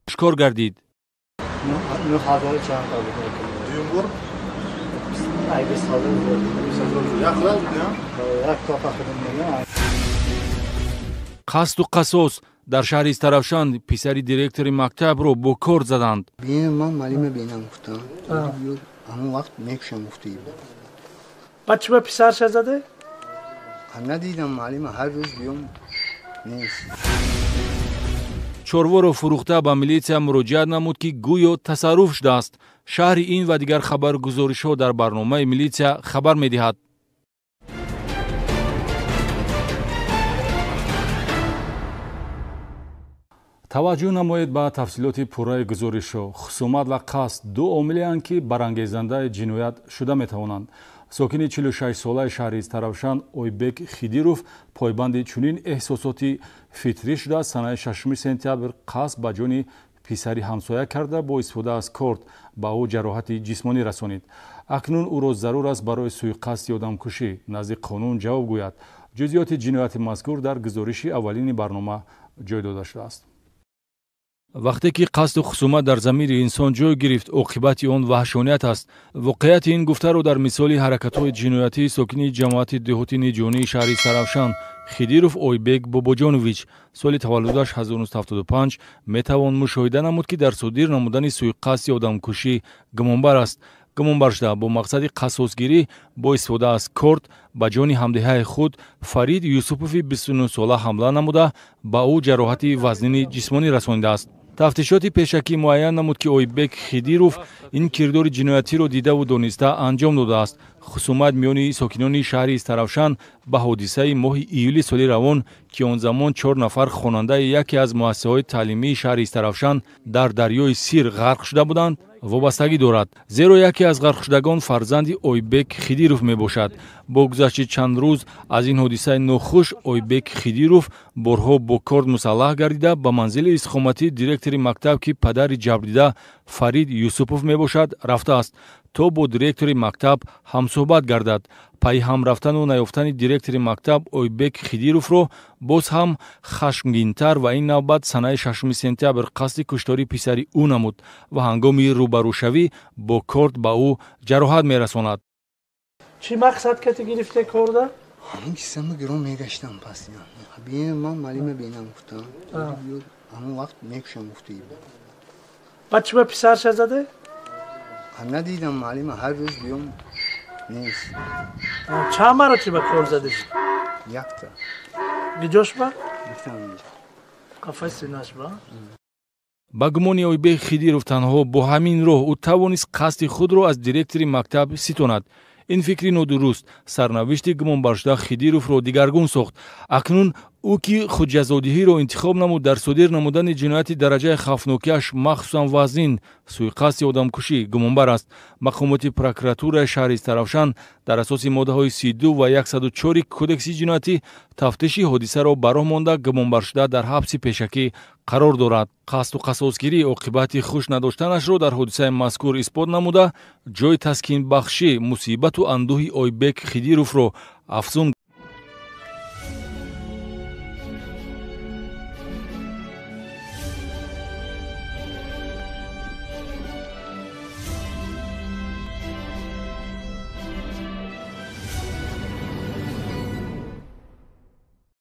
Ошкор гардид. Қасду қасос. Дар шаҳри Истаравшан писари директори мактабро бо кор заданд. Ман маълима бинам гуфтам, ҳамон вақт мекушам гуфтаи. Баъд чӣ ба писарша заде? Надидам маълима, ҳар рӯз биём, нест. Чорворо фурӯхта ба милитсия муроҷиат намуд, ки гӯё тасарруф шудааст. Шаҳри ин ва дигар хабаргузоришҳо дар барномаи «Милитсия хабар медиҳад». Таваҷҷӯҳ намоед ба тафсилоти пурраи гузоришҳо. Хусумат ва қасд ду омилеанд, ки барангезандаи ҷиноят шуда метавонанд. Сокини 46-солаи шаҳри Истаравшан Ойбек Хидиров пойбанди чунин эҳсосоти фитрӣ шуда, санаи 6 сентябр қасд ба ҷони писари ҳамсоя карда, бо истифода аз корд ба ӯ ҷароҳати ҷисмонӣ расонид. Акнун ӯро зарур аст барои суиқасди одамкушӣ назди қонун ҷавоб гӯяд. Ҷузъиёти ҷинояти мазкур дар гузориши аввалини барнома ҷой дода шудааст. Вақте ки қасду хусумат дар замири инсон ҷой гирифт, оқибати он ваҳшоният аст. Воқеияти ин гуфтаро дар мисоли ҳаракатҳои ҷиноятии сокини ҷамоати деҳоти Ниҷонии шаҳри Истаравшан Хидиров Ойбек Бобоҷонович, соли таваллудаш 1975, метавон мушоҳида намуд, ки дар содир намудани суиқасди одамкушӣ гумонбар аст. Гумонбар шуда бо мақсади қассосгирӣ бо истифода аз корд ба ҷони ҳамдеҳаи худ Фарид Юсупови 29-сола ҳамла намуда, ба ӯ ҷароҳати вазнини ҷисмонӣ расонидааст. Тафтишоти пешакӣ муайян намуд, ки Ойбек Хидиров ин кирдори ҷиноятиро дидаву дониста анҷом додааст. Хусумат миёни сокинони шаҳри Истаравшан ба ҳодисаи моҳи июли соли равон, ки он замон чор нафар хонандаи яке аз муассисаҳои таълимии шаҳри Истаравшан дар дарёи Сир ғарқ шуда буданд, вобастагӣ дорад, зеро яке аз ғарқшудагон фарзанди Ойбек Хидиров мебошад. Бо гузашти чанд рӯз аз ин ҳодисаи нохуш Ойбек Хидиров борҳо бо корд мусаллаҳ гардида, ба манзили истиқоматии директори мактаб, ки падари ҷабрдида Фарид Юсупов мебошад, рафтааст, то бо директори мактаб ҳамсӯҳбат гардад. Пайи ҳам рафтану наёфтани директори мактаб Ойбек Хидировро боз ҳам хашмгинтар ва ин навбат санаи 6 сентябр қасди куштори писари ӯ намуд ва ҳангоми рӯбарӯшавӣ бо корд ба ӯ ҷароҳат мерасонад. Чӣ мақсад кати гирифте корда? Ҳамин кисама гирон мегаштам пас. Ман маълима бинам гуфтам, ҳамон вақт мекушам гуфтаи. Баъд чӣ ба писарша заде? Надидам маълима, ҳар рӯз биём, нест. Чанд маротиба кор задеш? Якта. Гиҷош ба? Қафаи синаш ба? Ба гумони Ойбек Хидиров, танҳо бо ҳамин роҳ ӯ тавонист қасди худро аз директори мактаб ситонад. Ин фикри нодуруст сарнавишти гумонбаршуда Хидировро дигаргун сохт. Акнун ӯ, ки худҷазодиҳиро интихоб намуд, дар содир намудани ҷинояти дараҷаи хавфнокиаш махсусан вазнин, суиқасди одамкушӣ гумонбар аст. Мақомоти прокуратураи шаҳри Истаравшан дар асоси моддаҳои 32 ва 104 кодекси ҷиноятӣ тафтиши ҳодисаро ба роҳ монда, гумонбаршуда дар ҳабси пешакӣ қарор дорад. Қасду қассосгирӣ оқибати хуш надоштанашро дар ҳодисаи мазкур исбот намуда, ҷои таскинбахшӣ мусибату андӯҳи Ойбек Хидировро афзун.